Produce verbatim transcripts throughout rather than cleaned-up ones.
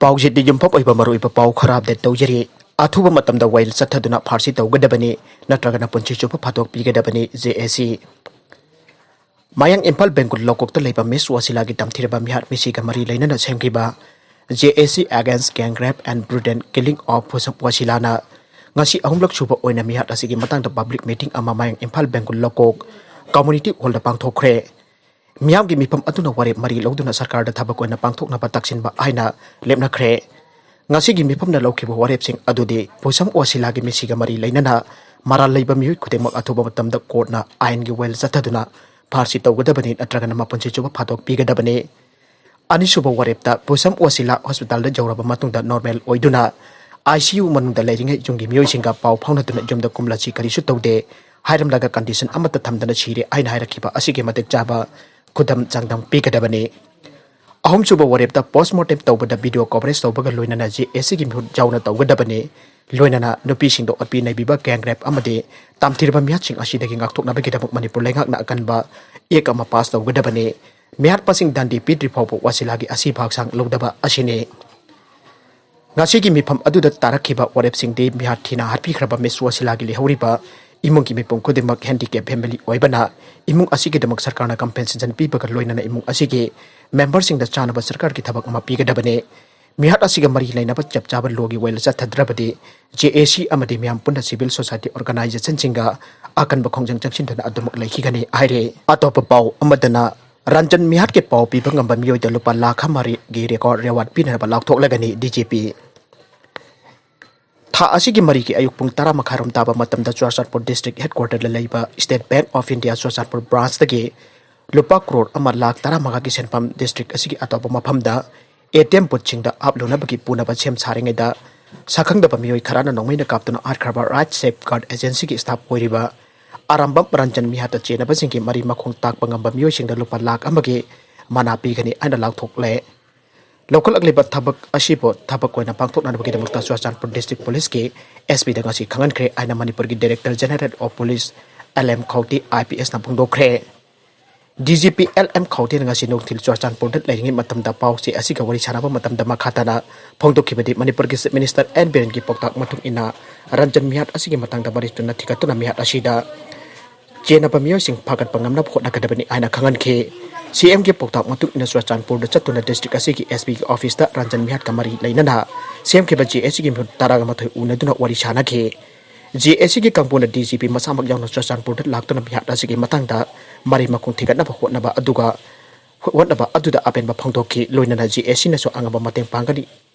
ꯄꯥꯎꯖꯦꯗꯤ ꯌꯨꯝꯐꯝ ꯑꯣꯏꯕ ꯃꯔꯨꯑꯣꯏꯕ ꯄꯥꯎ ꯈꯔ ꯑꯞꯗꯦꯠ ꯇꯧꯖꯔꯤ꯫ ꯑꯊꯨꯕ ꯃꯇꯝꯗ ꯋꯥꯌꯦꯜ ꯆꯠꯊꯗꯨꯅ ꯐꯥꯔꯁꯤ ꯇꯧꯒꯗꯕꯅꯤ, ꯅꯠꯇ꯭ꯔꯒꯅ ꯄꯨꯟꯁꯤ ꯆꯨꯞꯄ ꯐꯥꯗꯣꯛꯄꯤꯒꯗꯕꯅꯤ, ꯖꯦ ꯑꯦ ꯁꯤ꯫ ꯃꯌꯥꯡ ꯏꯝꯐꯥꯜ ꯕꯦꯡꯒꯨꯜ ꯂꯧꯀꯣꯛꯇ ꯂꯩꯕ ꯃꯤꯁ ꯋꯥꯁꯤꯂꯥꯒꯤ ꯇꯝꯊꯤꯔꯕ ꯃꯤꯍꯥꯠ ꯃꯤꯁꯤꯒ ꯃꯔꯤ ꯂꯩꯅꯅ ꯁꯦꯝꯈꯤꯕ J A C Against Gang Rape and Brutal Killing of ꯄꯨꯁꯝ ꯋꯥꯁꯤꯂꯥꯅ ꯉꯁꯤ ꯑꯍꯨꯝꯂꯛ ꯁꯨꯕ ꯑꯣꯏꯅ ꯃꯤꯍꯥꯠ ꯑꯁꯤꯒꯤ ꯃꯇꯥꯡꯗ ꯄꯕ꯭ꯂꯤꯛ ꯃꯤꯇꯤꯡ ꯑꯃ ꯃꯌꯥꯡ ꯏꯝꯐꯥꯜ ꯕꯦꯡꯒꯨꯜ ꯂꯧꯀꯣꯛ ꯀꯝꯃꯨꯅꯤꯇꯤ ꯍꯣꯜꯗ ꯄꯥꯡꯊꯣꯛꯈ꯭ꯔꯦ꯫ ꯃꯤꯌꯥꯝꯒꯤ ꯃꯤꯐꯝ ꯑꯗꯨꯅ ꯋꯥꯔꯦꯞ ꯃꯔꯤ ꯂꯧꯗꯨꯅ ꯁꯔꯀꯥꯔꯗ ꯊꯕꯛ ꯑꯣꯏꯅ ꯄꯥꯡꯊꯣꯛꯅꯕ ꯇꯛꯁꯤꯟꯕ ꯍꯥꯏꯅ ꯂꯦꯞꯅꯈ꯭ꯔꯦ꯫ ꯉꯁꯤꯒꯤ ꯃꯤꯐꯝꯅ ꯂꯧꯈꯤꯕ ꯋꯥꯔꯦꯞꯁꯤꯡ ꯑꯗꯨꯗꯤ ꯄꯨꯁꯝ ꯋꯥꯁꯤꯂꯥꯒꯤ ꯃꯤꯁꯤꯒ ꯃꯔꯤ ꯂꯩꯅꯅ ꯃꯔꯥꯜ ꯂꯩꯕ ꯃꯤꯑꯣꯏ ꯈꯨꯗꯤꯡꯃꯛ ꯑꯊꯨꯕ ꯃꯇꯝꯗ ꯀꯣꯔꯠꯅ ꯑꯥꯏꯟꯒꯤ ꯋꯥꯌꯦꯜ ꯆꯠꯊꯗꯨꯅ ꯐꯥꯔꯁꯤ ꯇꯧꯒꯗꯕꯅꯤ, ꯅꯠꯇ꯭ꯔꯒꯅ ꯃꯄꯨꯟꯁꯤ ꯆꯨꯞꯄ ꯐꯥꯗꯣꯛꯄꯤꯒꯗꯕꯅꯤ꯫ ꯑꯅꯤꯁꯨꯕ ꯋꯥꯔꯦꯞꯇ ꯄꯨꯁꯝ ꯋꯥꯁꯤꯂꯥ ꯍꯣꯁꯄꯤꯇꯥꯜꯗ ꯌꯧꯔꯕ ꯃꯇꯨꯡꯗ ꯅꯣꯔꯃꯦꯜ ꯑꯣꯏꯗꯨꯅ I C U ꯃꯅꯨꯡꯗ ꯂꯩꯔꯤꯉꯩ ꯌꯨꯝꯒꯤ ꯃꯤꯑꯣꯏꯁꯤꯡꯒ ꯄꯥꯎ ꯐꯥꯎꯅꯗꯨꯅ ꯌꯨꯝꯗ ꯀꯨꯝꯂꯁꯤ, ꯀꯔꯤꯁꯨ ꯇꯧꯗꯦ ꯍꯥꯏꯔꯝꯂꯒ ꯀꯟꯗꯤꯁꯟ ꯑꯃꯠꯇ ꯊꯝꯗꯅ ꯁꯤꯔꯦ ꯍꯥꯏꯅ ꯍꯥꯏꯔꯛꯈꯤꯕ ꯑꯁꯤꯒꯤ ꯃꯇꯤꯛ ꯆꯥꯕ ꯈꯨꯗꯝ ꯆꯥꯡꯗꯝ ꯄꯤꯒꯗꯕꯅꯤ꯫ ꯑꯍꯨꯝꯁꯨꯕ ꯋꯥꯔꯦꯞꯇ ꯄꯣꯁꯃꯣꯔꯇꯦꯝ ꯇꯧꯕꯗ ꯚꯤꯗꯤꯑꯣ ꯀꯣꯚꯔꯦꯖ ꯇꯧꯕꯒ ꯂꯣꯏꯅꯅ J A C ꯒꯤ ꯃꯤꯍꯨꯠ ꯌꯥꯎꯅ ꯇꯧꯒꯗꯕꯅꯤ꯫ ꯂꯣꯏꯅꯅ ꯅꯨꯄꯤꯁꯤꯡꯗ ꯑꯣꯠꯄꯤ ꯅꯩꯕꯤꯕ, ꯒꯦꯡ ꯔꯦꯞ ꯑꯃꯗꯤ ꯇꯝꯊꯤꯔꯕ ꯃꯤꯍꯥꯠꯁꯤꯡ ꯑꯁꯤꯗꯒꯤ ꯉꯥꯛꯊꯣꯛꯅꯕꯒꯤꯗꯃꯛ ꯃꯅꯤꯄꯨꯔ ꯂꯩꯉꯥꯛꯅ ꯑꯀꯟꯕ ꯑꯦꯛ ꯑꯃ ꯄꯥꯁ ꯇꯧꯒꯗꯕꯅꯤ꯫ ꯃꯤꯍꯥꯠꯄꯁꯤꯡ ꯗꯟꯗꯤ ꯄꯤꯗ꯭ꯔꯤ ꯐꯥꯎꯕ ꯋꯥꯁꯤꯂꯥꯒꯤ ꯑꯁꯤꯕ ꯍꯛꯆꯥꯡ ꯂꯧꯗꯕ ꯑꯁꯤꯅꯤ꯫ ꯉꯁꯤꯒꯤ ꯃꯤꯐꯝ ꯑꯗꯨꯗ ꯇꯥꯔꯛꯈꯤꯕ ꯋꯥꯔꯦꯞꯁꯤꯡꯗꯤ ꯃꯤꯍꯥꯠ ꯊꯤꯅ ꯍꯥꯠꯄꯤꯈ꯭ꯔꯕ ꯃꯤꯁ ꯋꯥꯁꯤꯂꯥꯒꯤ ꯂꯩꯍꯧꯔꯤꯕ ꯏꯃꯨꯡꯒꯤ ꯃꯤꯄꯨꯝ ꯈꯨꯗꯤꯡꯃꯛ ꯍꯦꯟꯗꯤꯀꯦꯞ ꯐꯦꯃꯤꯂꯤ ꯑꯣꯏꯕꯅ ꯏꯃꯨꯡ ꯑꯁꯤꯒꯤꯗꯃꯛ ꯁꯔꯀꯥꯔꯅ ꯀꯝꯄꯦꯟꯁꯦꯁꯟ ꯄꯤꯕꯒ ꯂꯣꯏꯅꯅ ꯏꯃꯨꯡ ꯑꯁꯤꯒꯤ ꯃꯦꯝꯕꯔꯁꯤꯡꯗ ꯆꯥꯅꯕ ꯁꯔꯀꯥꯔꯒꯤ ꯊꯕꯛ ꯑꯃ ꯄꯤꯒꯗꯕꯅꯤ꯫ ꯃꯤꯍꯥꯠ ꯑꯁꯤꯒ ꯃꯔꯤ ꯂꯩꯅꯕ ꯆꯞ ꯆꯥꯕ ꯂꯣꯒꯤ ꯋꯥꯌꯦꯜ ꯆꯠꯊꯗ꯭ꯔꯕꯗꯤ J A C ꯑꯃꯗꯤ ꯃꯤꯌꯥꯝ ꯄꯨꯟꯅ ꯁꯤꯚꯤꯜ ꯁꯣꯁꯥꯏꯇꯤ ꯑꯣꯔꯒꯅꯥꯏꯖꯦꯁꯟꯁꯤꯡꯒ ꯑꯀꯟꯕ ꯈꯣꯡꯖꯪ ꯆꯪꯁꯤꯟꯗꯨꯅ ꯑꯗꯨꯃꯛ ꯂꯩꯈꯤꯒꯅꯤ ꯍꯥꯏꯔꯤ꯫ ꯑꯇꯣꯞꯄ ꯄꯥꯎ ꯑꯃꯗꯅ ꯔꯟꯖꯟ ꯃꯤꯍꯥꯠꯀꯤ ꯄꯥꯎ ꯄꯤꯕ ꯉꯝꯕ ꯃꯤꯑꯣꯏꯗ ꯂꯨꯄꯥ ꯂꯥꯈ ꯑꯃꯒꯤ ꯔꯦꯀꯣꯔꯗ ꯔꯤꯋꯥꯔꯗ ꯄꯤꯅꯅꯕ ꯂꯥꯎꯊꯣꯛꯂꯒꯅꯤ D G P꯫ ꯊꯥ ꯑꯁꯤꯒꯤ ꯃꯔꯤꯒꯤ ꯑꯌꯨꯛ ꯄꯨꯡ ꯇꯔꯥ ꯃꯈꯥꯏ ꯔꯣꯝ ꯇꯥꯕ ꯃꯇꯝꯗ ꯆꯨꯔꯥꯆꯥꯟꯄꯨꯔ ꯗꯤꯁꯇ꯭ꯔꯤꯛ ꯍꯦꯗꯀ꯭ꯋꯥꯇꯔꯗ ꯂꯩꯕ state bank of India Churachandpur ꯕ꯭ꯔꯥꯟꯁꯇꯒꯤ ꯂꯨꯄꯥ ꯀ꯭ꯔꯣꯔ ꯑꯃ ꯂꯥꯈ ꯇꯔꯥꯃꯉꯥꯒꯤ ꯁꯦꯟꯐꯝ ꯗꯤꯁꯇ꯭ꯔꯤꯛ ꯑꯁꯤꯒꯤ ꯑꯇꯣꯞꯄ ꯃꯐꯝꯗ A T M ꯕꯨꯠꯁꯤꯡꯗ ꯍꯥꯞꯂꯨꯅꯕꯒꯤ ꯄꯨꯅꯕ ꯁꯦꯝ ꯁꯥꯔꯤꯉꯩꯗ ꯁꯛꯈꯪꯗꯕ ꯃꯤꯑꯣꯏ ꯈꯔꯅ ꯅꯣꯡꯃꯩꯅ ꯀꯥꯞꯇꯨꯅ ꯍꯥꯠꯈ꯭ꯔꯕ ꯔꯥꯏꯠ ꯁꯦꯐ ꯒꯥꯔꯗ ꯑꯦꯖꯦꯟꯁꯤꯒꯤ ꯁ꯭ꯇꯥꯐ ꯑꯣꯏꯔꯤꯕ ꯑꯔꯥꯝꯕꯝ ꯔꯟꯖꯟ ꯃꯤꯍꯥꯠꯇ ꯆꯦꯟꯅꯕꯁꯤꯡꯒꯤ ꯃꯔꯤ ꯃꯈꯣꯡ ꯇꯥꯛꯄ ꯉꯝꯕ ꯃꯤꯑꯣꯏꯁꯤꯡꯗ ꯂꯨꯄꯥ ꯂꯥꯈ ꯑꯃꯒꯤ ꯃꯅꯥ ꯄꯤꯒꯅꯤ ꯍꯥꯏꯅ ꯂꯥꯎꯊꯣꯛꯂꯦ꯫ ꯂꯧꯈꯠꯂꯛꯂꯤꯕ ꯊꯕꯛ ꯑꯁꯤꯕꯨ ꯊꯕꯛ ꯑꯣꯏꯅ ꯄꯥꯡꯊꯣꯛꯅꯅꯕꯒꯤꯗꯃꯛꯇ ꯆꯨꯔꯥꯆꯥꯟꯄꯨꯔ ꯗꯤꯁꯇ꯭ꯔꯤꯛ ꯄꯨꯂꯤꯁꯀꯤ S P ꯗ ꯉꯁꯤ ꯈꯪꯍꯟꯈ꯭ꯔꯦ ꯍꯥꯏꯅ ꯃꯅꯤꯄꯨꯔꯒꯤ Director General of Police L M Khauti I P S ꯅ ꯐꯣꯡꯗꯣꯛꯈ꯭ꯔꯦ꯫ D G P L M ꯈꯧꯇꯦꯅ ꯉꯁꯤ ꯅꯨꯡꯊꯤꯜ ꯆꯨꯔꯆꯥꯟꯄꯨꯔꯗ ꯂꯩꯔꯤꯉꯩ ꯃꯇꯝꯗ ꯄꯥꯎ ꯆꯦ ꯑꯁꯤꯒ ꯋꯥꯔꯤ ꯁꯥꯟꯅꯕ ꯃꯇꯝꯗ ꯃꯈꯥ ꯇꯥꯅ ꯐꯣꯡꯗꯣꯛꯈꯤꯕꯗꯤ, ꯃꯅꯤꯄꯨꯔꯒꯤ Chief Minister ꯑꯦꯟ ꯕꯤꯔꯦꯟꯒꯤ ꯄꯥꯎꯇꯥꯛ ꯃꯇꯨꯡ ꯏꯟꯅ ꯔꯟꯖꯟ ꯃꯤꯍꯥꯠ ꯑꯁꯤꯒꯤ ꯃꯇꯥꯡꯗ ꯃꯔꯤ ꯂꯩꯅꯅ ꯊꯤꯒꯠꯇꯨꯅ ꯃꯤꯍꯥꯠ ꯑꯁꯤꯗ ꯆꯦꯟꯅꯕ ꯃꯤꯑꯣꯏꯁꯤꯡ ꯐꯥꯒꯠꯄ ꯉꯝꯅꯕ ꯍꯣꯠꯅꯒꯗꯕꯅꯤ ꯍꯥꯏꯅ ꯈꯪꯍꯟꯈꯤ꯫ ꯁꯤ ꯑꯦꯝꯒꯤ ꯄꯥꯎꯇꯥꯛ ꯃꯇꯨꯡ ꯏꯟꯅ ꯆꯨꯔꯆꯥꯟꯄꯨꯔꯗ ꯆꯠꯇꯨꯅ district ꯑꯁꯤꯒꯤ ꯑꯦꯁ ꯄꯤꯒꯤ officeꯇ ꯔꯟꯖꯟ ꯃꯤꯍꯥꯠꯀ ꯃꯔꯤ ꯂꯩꯅꯅ ꯁꯦꯝꯈꯤꯕ ꯖꯦ ꯑꯦ ꯁꯤꯒꯤ ꯃꯤꯍꯨꯠ ꯇꯔꯥꯒ ꯃꯥꯊꯣꯏ ꯎꯅꯗꯨꯅ ꯋꯥꯔꯤ ꯁꯥꯟꯅꯈꯤ꯫ ꯖꯦ ꯑꯦ ꯁꯤꯒꯤ ꯀꯥꯡꯕꯨꯅ ꯗꯤ ꯖꯤ ꯄꯤ ꯃꯁꯥꯃꯛ ꯌꯥꯎꯅ ꯆꯨꯔꯆꯥꯟꯄꯨꯔꯗ ꯂꯥꯛꯇꯨꯅ ꯃꯤꯍꯥꯠ ꯑꯁꯤꯒꯤ ꯃꯇꯥꯡꯗ ꯃꯔꯩ ꯃꯈꯣꯡ ꯊꯤꯒꯠꯅꯕ ꯍꯣꯠꯅꯕ ꯑꯗꯨꯒ ꯍꯣꯠꯅꯕ ꯑꯗꯨꯗ ꯑꯄꯦꯟꯕ ꯐꯣꯡꯗꯣꯛꯈꯤ꯫ ꯂꯣꯏꯅꯅ ꯖꯦ ꯑꯦ ꯁꯤꯅꯁꯨ ꯑꯉꯝꯕ ꯃꯇꯦꯡ ꯄꯥꯡꯒꯅꯤ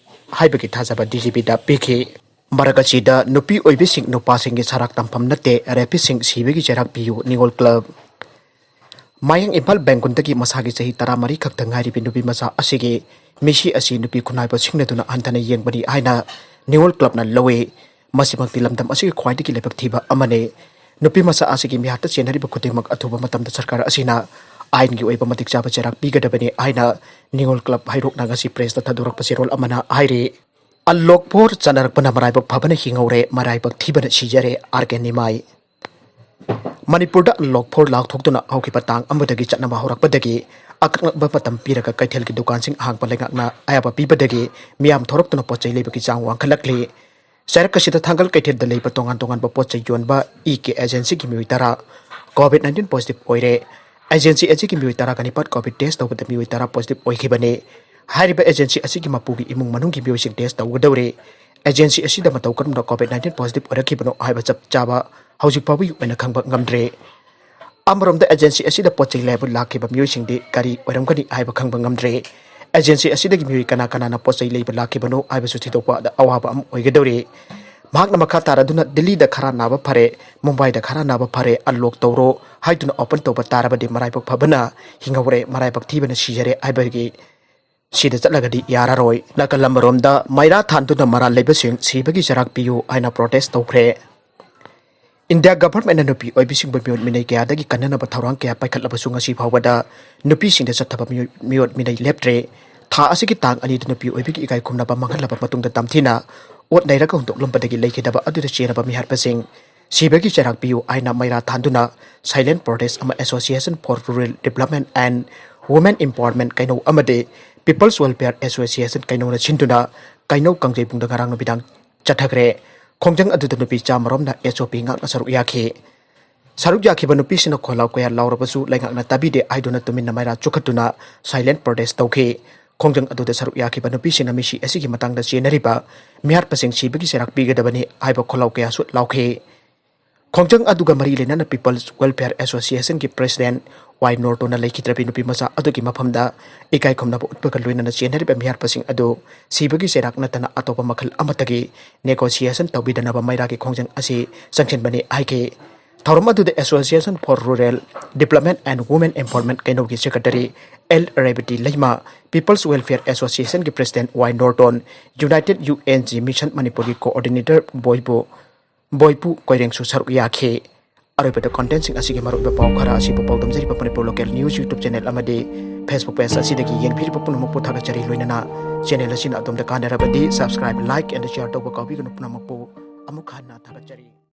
ꯍꯥꯏꯕꯒꯤ ꯊꯥꯖꯕ ꯗꯤ ꯖꯤ ꯄꯤꯗ ꯄꯤꯈꯤ꯫ ꯃꯔꯛ ꯑꯁꯤꯗ ꯅꯨꯄꯤ ꯑꯣꯏꯕꯤꯁꯤꯡ ꯅꯨꯄꯥꯁꯤꯡꯒꯤ ꯁꯔꯥꯛ ꯇꯝꯐꯝ ꯅꯠꯇꯦ, ꯔꯦꯄꯤꯁꯁꯤꯡ ꯁꯤꯕꯒꯤ ꯆꯩꯔꯥꯛ ꯄꯤꯌꯨ, ꯅꯤꯉꯣꯜ ꯀ꯭ꯂꯕ꯫ ꯃꯌꯥꯡ ꯏꯝꯐꯥꯜ ꯕꯦꯡꯒꯨꯟꯗꯒꯤ ꯃꯁꯥꯒꯤ ꯆꯍꯤ ꯇꯔꯥꯃꯔꯤ ꯈꯛꯇ ꯉꯥꯏꯔꯤꯕꯤ ꯅꯨꯄꯤ ꯃꯆꯥ ꯑꯁꯤꯒꯤ ꯃꯤꯁꯤ ꯑꯁꯤ ꯅꯨꯄꯤ ꯈꯨꯟꯅꯥꯏꯕ ꯁꯤꯡꯅꯗꯨꯅ ꯍꯟꯊꯅ ꯌꯦꯡꯕꯅꯤ ꯍꯥꯏꯅ ꯅꯤꯉꯣꯜ ꯀ꯭ꯂꯕꯅ ꯂꯧꯏ꯫ ꯃꯁꯤꯃꯛꯇꯤ ꯂꯝꯗꯝ ꯑꯁꯤꯒꯤ ꯈ꯭ꯋꯥꯏꯗꯒꯤ ꯂꯥꯏꯕꯛ ꯊꯤꯕ ꯑꯃꯅꯤ꯫ ꯅꯨꯄꯤ ꯃꯆꯥ ꯑꯁꯤꯒꯤ ꯃꯤꯍꯥꯠꯇ ꯆꯦꯟꯅꯔꯤꯕ ꯈꯨꯗꯤꯡꯃꯛ ꯑꯊꯨꯕ ꯃꯇꯝꯗ ꯁꯔꯀꯥꯔ ꯑꯁꯤꯅ ꯑꯥꯏꯟꯒꯤ ꯑꯣꯏꯕ ꯃꯇꯤꯛ ꯆꯥꯕ ꯆꯩꯔꯥꯛ ꯄꯤꯒꯗꯕꯅꯤ ꯍꯥꯏꯅ ꯅꯤꯉꯣꯜ ꯀ꯭ꯂꯕ ꯍꯩꯔꯣꯛꯅ ꯉꯁꯤ ꯄ꯭ꯔꯦꯁꯇ ꯊꯥꯗꯣꯔꯛꯄ ꯆꯦꯔꯣꯜ ꯑꯃꯅ ꯍꯥꯏꯔꯤ꯫ ꯑꯟꯂꯣꯛ ꯐꯣꯔ ꯆꯥꯅꯔꯛꯄꯅ ꯃꯔꯥꯏꯕꯛ ꯐꯕꯅ ꯍꯤꯡꯍꯧꯔꯦ, ꯃꯔꯥꯏꯕꯛ ꯊꯤꯕꯅ ꯁꯤꯖꯔꯦ, ꯑꯥꯔ ꯀꯦ ꯅꯤꯃꯥꯏ꯫ ꯃꯅꯤꯄꯨꯔꯗ ꯑꯟꯂꯣꯛ ꯐꯣꯔ ꯂꯥꯎꯊꯣꯛꯇꯨꯅ ꯍꯧꯈꯤꯕ ꯇꯥꯡ ꯑꯃꯗꯒꯤ ꯆꯠꯅꯕ ꯍꯧꯔꯛꯄꯗꯒꯤ ꯑꯀꯛꯅꯕ ꯃꯇꯝ ꯄꯤꯔꯒ ꯀꯩꯊꯦꯜꯒꯤ ꯗꯨꯀꯥꯟꯁꯤꯡ ꯍꯥꯡꯕ ꯂꯩꯉꯥꯛꯅ ꯑꯌꯥꯕ ꯄꯤꯕꯗꯒꯤ ꯃꯤꯌꯥꯝ ꯊꯣꯔꯛꯇꯨꯅ ꯄꯣꯠ ꯆꯩ ꯂꯩꯕꯒꯤ ꯆꯥꯡ ꯋꯥꯡꯈꯠꯂꯛꯂꯤ꯫ ꯆꯩꯔꯛ ꯑꯁꯤꯗ ꯊꯥꯡꯒꯜ ꯀꯩꯊꯦꯜꯗ ꯂꯩꯕ ꯇꯣꯉꯥꯟ ꯇꯣꯉꯥꯟꯕ ꯄꯣꯠ ꯆꯩ ꯌꯣꯟꯕ ꯏ ꯀꯦ ꯑꯦꯖꯦꯟꯁꯤꯒꯤ ꯃꯤꯑꯣꯏ ꯇꯔꯥ COVID nineteen positive ꯑꯣꯏꯔꯦ꯫ ꯑꯦꯖꯦꯟꯁꯤ ꯑꯁꯤꯒꯤ ꯃꯤꯑꯣꯏ ꯇꯔꯥꯒ ꯅꯤꯄꯥꯟ COVID test ꯇꯧꯕꯗ ꯃꯤꯑꯣꯏ ꯇꯔꯥ positive ꯑꯣꯏꯈꯤꯕꯅꯤ꯫ ꯍꯥꯏꯔꯤꯕ ꯑꯦꯖꯦꯟꯁꯤ ꯑꯁꯤꯒꯤ ꯃꯄꯨꯒꯤ ꯏꯃꯨꯡ ꯃꯅꯨꯡꯒꯤ ꯃꯤꯑꯣꯏꯁꯤꯡ test ꯇꯧꯒꯗꯧꯔꯤ꯫ ꯑꯦꯖꯦꯟꯁꯤ ꯑꯁꯤꯗ ꯃꯇꯧ ꯀꯔꯝꯅ COVID nineteen positive ꯑꯣꯏꯔꯛꯈꯤꯕꯅꯣ ꯍꯥꯏꯕ ꯆꯞ ꯆꯥꯕ ꯍꯧꯖꯤꯛ ꯐꯥꯎꯕꯒꯤ ꯑꯣꯏꯅ ꯈꯪꯕ ꯉꯝꯗ꯭ꯔꯤ꯫ ꯑꯃꯔꯣꯝꯗ ꯑꯦꯖꯦꯟꯁꯤ ꯑꯁꯤꯗ ꯄꯣꯠ ꯆꯩ ꯂꯩꯕ ꯂꯥꯛꯈꯤꯕ ꯃꯤꯑꯣꯏꯁꯤꯡꯗꯤ ꯀꯔꯤ ꯑꯣꯏꯔꯝꯒꯅꯤ ꯍꯥꯏꯕ ꯈꯪꯕ ꯉꯝꯗ꯭ꯔꯤ꯫ ꯑꯦꯖꯦꯟꯁꯤ ꯑꯁꯤꯗꯒꯤ ꯃꯤꯑꯣꯏ ꯀꯅꯥ ꯀꯅꯥꯅ ꯄꯣꯠ ꯆꯩ ꯂꯩꯕ ꯂꯥꯛꯈꯤꯕꯅꯣ ꯍꯥꯏꯕꯁꯨ ꯊꯤꯗꯣꯛꯄꯗ ꯑꯋꯥꯕ ꯑꯃ ꯑꯣꯏꯒꯗꯧꯔꯤ꯫ ꯃꯍꯥꯛꯅ ꯃꯈꯥ ꯇꯥꯔꯗꯨꯅ ꯗꯤꯜꯂꯤꯗ ꯈꯔ ꯅꯥꯕ ꯐꯔꯦ, ꯃꯨꯝꯕꯥꯏꯗ ꯈꯔ ꯅꯥꯕ ꯐꯔꯦ, unlock ꯇꯧꯔꯣ ꯍꯥꯏꯗꯨꯅ open ꯇꯧꯕ ꯇꯥꯔꯕꯗꯤ ꯃꯔꯥꯏꯕꯛ ꯐꯕꯅ ꯍꯤꯡꯍꯧꯔꯦ, ꯃꯔꯥꯏꯕꯛ ꯊꯤꯕꯅ ꯁꯤꯖꯔꯦ ꯍꯥꯏꯕꯒꯤ ꯁꯤꯗ ꯆꯠꯂꯒꯗꯤ ꯌꯥꯔꯔꯣꯏ꯫ ꯅꯥꯀꯜ ꯑꯃꯔꯣꯝꯗ ꯃꯩꯔꯥ ꯊꯥꯟꯗꯨꯅ ꯃꯔꯥꯜ ꯂꯩꯕꯁꯤꯡ ꯁꯤꯕꯒꯤ ꯆꯩꯔꯥꯛ ꯄꯤꯌꯨ ꯍꯥꯏꯅ protest ꯇꯧꯈ꯭ꯔꯦ꯫ ꯏꯟꯗꯤꯌꯥ ꯒꯚꯔꯟꯃꯦꯟꯠꯅ ꯅꯨꯄꯤ ꯑꯣꯏꯕꯤꯁꯤꯡꯕꯨ ꯃꯤꯑꯣꯠ ꯃꯤꯅꯩ ꯀꯌꯥꯗꯒꯤ ꯀꯟꯅꯅꯕ ꯊꯧꯔꯥꯡ ꯀꯌꯥ ꯄꯥꯏꯈꯠꯂꯕꯁꯨ ꯉꯁꯤ ꯐꯥꯎꯕꯗ ꯅꯨꯄꯤꯁꯤꯡꯗ ꯆꯠꯊꯕ ꯃꯤꯑꯣꯠ, ꯃꯤꯑꯣꯠ ꯃꯤꯅꯩ ꯂꯦꯞꯇ꯭ꯔꯦ꯫ ꯊꯥ ꯑꯁꯤꯒꯤ ꯇꯥꯡ ꯑꯅꯤꯗ ꯅꯨꯄꯤ ꯑꯣꯏꯕꯤꯒꯤ ꯏꯀꯥꯏ ꯈꯨꯝꯅꯕ ꯃꯥꯡꯍꯜꯂꯕ ꯃꯇꯨꯡꯗ ꯇꯝꯊꯤꯅ ꯑꯣꯠ ꯅꯩꯔꯒ ꯍꯨꯟꯗꯣꯛꯂꯝꯕꯗꯒꯤ ꯂꯩꯈꯤꯗꯕ ꯑꯗꯨꯗ ꯆꯦꯟꯅꯕ ꯃꯤꯍꯥꯠꯄꯁꯤꯡ ꯁꯤꯕꯒꯤ ꯆꯩꯔꯥꯛ ꯄꯤꯌꯨ ꯍꯥꯏꯅ ꯃꯩꯔꯥ ꯊꯥꯟꯗꯨꯅ Silent Protest ꯑꯃ Association for Rural Development and Women Empowerment ꯀꯩꯅꯧ ꯑꯃꯗꯤ People's Welfare Association ꯀꯩꯅꯧꯅ ꯁꯤꯟꯗꯨꯅ ꯀꯩꯅꯧ ꯀꯥꯡꯖꯩꯕꯨꯡꯗ ꯉꯔꯥꯡ ꯅꯨꯃꯤꯗꯥꯡ ꯆꯠꯊꯈ꯭ꯔꯦ꯫ ꯈꯣꯡꯖꯪ ꯑꯗꯨꯗ ꯅꯨꯄꯤ ꯆꯥꯃꯔꯣꯝꯅ S O P ꯉꯥꯛꯅ ꯁꯔꯨꯛ ꯌꯥꯈꯤ꯫ ꯁꯔꯨꯛ ꯌꯥꯈꯤꯕ ꯅꯨꯄꯤꯁꯤꯡꯅ ꯈꯣꯜꯂꯥꯎ ꯀꯌꯥ ꯂꯥꯎꯔꯕꯁꯨ ꯂꯩꯉꯥꯛꯅ ꯇꯥꯕꯤꯗꯦ ꯍꯥꯏꯗꯨꯅ ꯇꯨꯃꯤꯟꯅ ꯃꯩꯔꯥ ꯆꯨꯈꯠꯇꯨꯅ Silent Protest ꯇꯧꯈꯤ꯫ ꯈꯣꯡꯖꯪ ꯑꯗꯨꯗ ꯁꯔꯨꯛ ꯌꯥꯈꯤꯕ ꯅꯨꯄꯤꯁꯤꯡꯅ ꯃꯤꯁꯤ ꯑꯁꯤꯒꯤ ꯃꯇꯥꯡꯗ ꯆꯦꯟꯅꯔꯤꯕ ꯃꯤꯍꯥꯠꯄꯁꯤꯡ ꯁꯤꯕꯒꯤ ꯆꯩꯔꯥꯛ ꯄꯤꯒꯗꯕꯅꯤ ꯍꯥꯏꯕ ꯈꯣꯜꯂꯥꯎ ꯀꯌꯥꯁꯨ ꯂꯥꯎꯈꯤ꯫ ꯈꯣꯡꯖꯪ ꯑꯗꯨꯒ ꯃꯔꯤ ꯂꯩꯅꯅ People's Welfare Association ꯒꯤ President Y Norton ꯅ ꯂꯩꯈꯤꯗ꯭ꯔꯕꯤ ꯅꯨꯄꯤ ꯃꯆꯥ ꯑꯗꯨꯒꯤ ꯃꯐꯝꯗ ꯏꯀꯥꯏ ꯈꯨꯝꯅꯕ ꯎꯠꯄꯒ ꯂꯣꯏꯅꯅ ꯆꯦꯟꯅꯔꯤꯕ ꯃꯤꯍꯥꯠꯄꯁꯤꯡ ꯑꯗꯨ ꯁꯤꯕꯒꯤ ꯆꯩꯔꯥꯛ ꯅꯠꯇꯅ ꯑꯇꯣꯞꯄ ꯃꯈꯜ ꯑꯃꯠꯇꯒꯤ negotiation ꯇꯧꯕꯤꯗꯅꯕ ꯃꯩꯔꯥꯒꯤ ꯈꯣꯡꯖꯪ ꯑꯁꯤ ꯆꯪꯁꯤꯟꯕꯅꯤ ꯍꯥꯏꯈꯤ꯫ ꯊꯧꯔꯝ ꯑꯗꯨꯗ Association for Rural Development and Women Empowerment ꯀꯩꯅꯧꯒꯤ Secretary L ꯔꯦꯕꯇꯤ Leima, People's Welfare Association ꯒꯤ President Y Norton, United U N G Mission ꯃꯅꯤꯄꯨꯔꯒꯤ Coordinator ꯕꯣꯏꯕꯨ, ꯕꯣꯏꯄꯨ ꯀꯣꯏꯔꯦꯡꯁꯨ ꯁꯔꯨꯛ ꯌꯥꯈꯤ꯫ ꯑꯔꯣꯏꯕꯗ content ꯁꯤꯡ ꯑꯁꯤꯒꯤ ꯃꯔꯨꯑꯣꯏꯕ ꯄꯥꯎ ꯈꯔ ꯑꯁꯤꯕꯨ ꯄꯥꯎꯗꯝꯖꯔꯤꯕ Manipur Local News YouTube channel ꯑꯃꯗꯤ Facebook page ꯑꯁꯤꯗꯒꯤ ꯌꯦꯡꯕꯤꯔꯤꯕ ꯄꯨꯝꯅꯃꯛꯄꯨ ꯊꯥꯒꯠꯆꯔꯤ꯫ ꯂꯣꯏꯅꯅ channel ꯑꯁꯤꯅ ꯑꯗꯣꯝꯗ ꯀꯥꯟꯅꯔꯕꯗꯤ subscribe, like and share ꯇꯧꯕ ꯀꯥꯎꯕꯤꯒꯅꯨ꯫ ꯄꯨꯝꯅꯃꯛꯄꯨ ꯑꯃꯨꯛ ꯍꯟꯅ ꯊꯥꯒꯠꯆꯔꯤ꯫